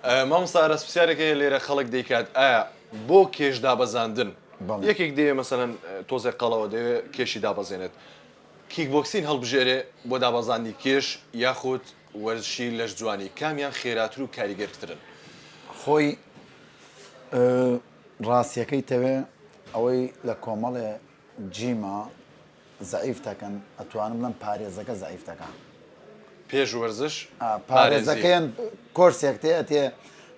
مامۆستا ئاراس پرسیارێک هەیە لێرە خەڵک دەیکات ئایا بۆ کێش دابەزاندن یەکێک دەیەوێ مەسەلەن تۆزێک قەڵەوە دەیەوێ کێشی دابەزێنێت کیک بۆکسین هەڵبژێرێ بۆ دابەزاندنی کێش یاخود وەرزشی لەش جوانی کامیان خێراتر و کاریگەرترن؟ خۆی ڕاستیەکەی تەوێ ئەوەی لە کۆمەڵێ جیما زەعیف تەکەن ئەتوانم بڵێم پارێزەکە زەعیف تەکە. پێش وەرزش پارێزەکەیان کۆرسێک تێ ئەتێ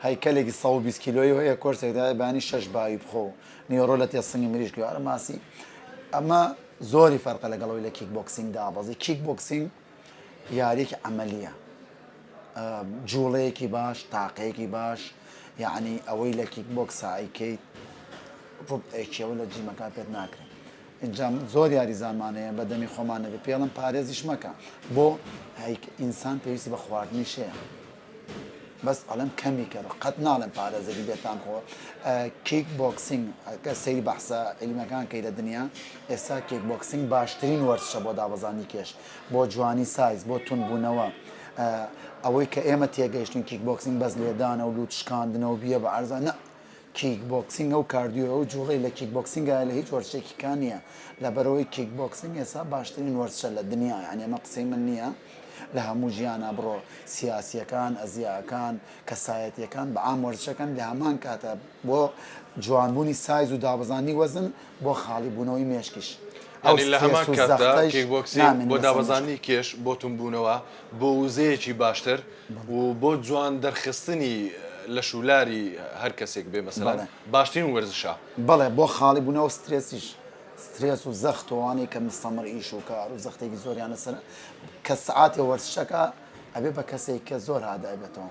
هەیکەلێکی 120 کیلۆی هەیە کۆرسێک دای بانی شەش باوی بخۆ نیوەڕۆ لە تێ سنگی مریشک و ماسی ئەمە زۆری فەرقە لەگەڵەوەی لە کیک بۆکسینگ دابەزی کیک بۆکسینگ یاریەکی عملیە جوڵەیەکی باش تاقەیەکی باش یعنی ئەوەی لە کیک بۆکسا ئەیکەیت ڕوبعێکیەوە لە جیمەکان پێت ناکرێت ئینجا زۆر یاریزانمان هەیە بە دەمی خۆمان نەبێ پێڵم پارێزیش مەکە بۆ هەیک ئینسان پێویستی بە خواردنیش هەیە بەس ئەڵێم کەمی کەرە قەت ناڵێم پارێزەری بێتان خۆ کیک بۆکسینگ کە سەیری بەحسە عیلمەکان کەی لە دنیا ئێستا کیک بۆکسینگ باشترین وەرزشە بۆ دابەزانی کێش بۆ جوانی سایز بۆ تونبوونەوە ئەوەی کە ئێمە تێگەیشتین کیک بۆکسینگ بەس لێدانە و لوت شکاندنەوە بیە بە عەرزا نە کیک بۆکسینگ ئەو کاردیۆ ئەو جوڵەی لە کیک بۆکسینگا لە هیچ وەرزشێکی کا نییە لەبەرئەوەی کیک بۆکسینگ ئێستا باشترین وەرزشە لە دنیا یانی ئەمە قسەی من نییە لە هەموو جیهانا بڕۆ سیاسیەکان ئەزیاکان کەسایەتیەکان بە عام وەرزشەکەن لە هەمان کاتە بۆ جوانبوونی سایز و دابەزاندنی وەزن بۆ خاڵی بوونەوەی مێشکیش ئەو یانی لە هەمان سترێس و کاتدا زەختەش کیک بۆکسینگ نامێنێ بۆ لەسەر مێشک. دابەزاندنی کێش بۆ توندبوونەوە بۆ وزەیەکی باشتر و بۆ جوان دەرخستنی لەش و لاری هەر کەسێک بێ مەسەلەن باشترین وەرزشە. بەڵێ بۆ خاڵی بونەوە سترێسیش سترێس و زەخت و ئەوانەی کە مستەمر ئیش و کار و زەختێکی زۆریان لەسەرە کە سەعاتێ وەرزشەکە ئەبێ بە کەسێک کە زۆر هادای بێتەوە.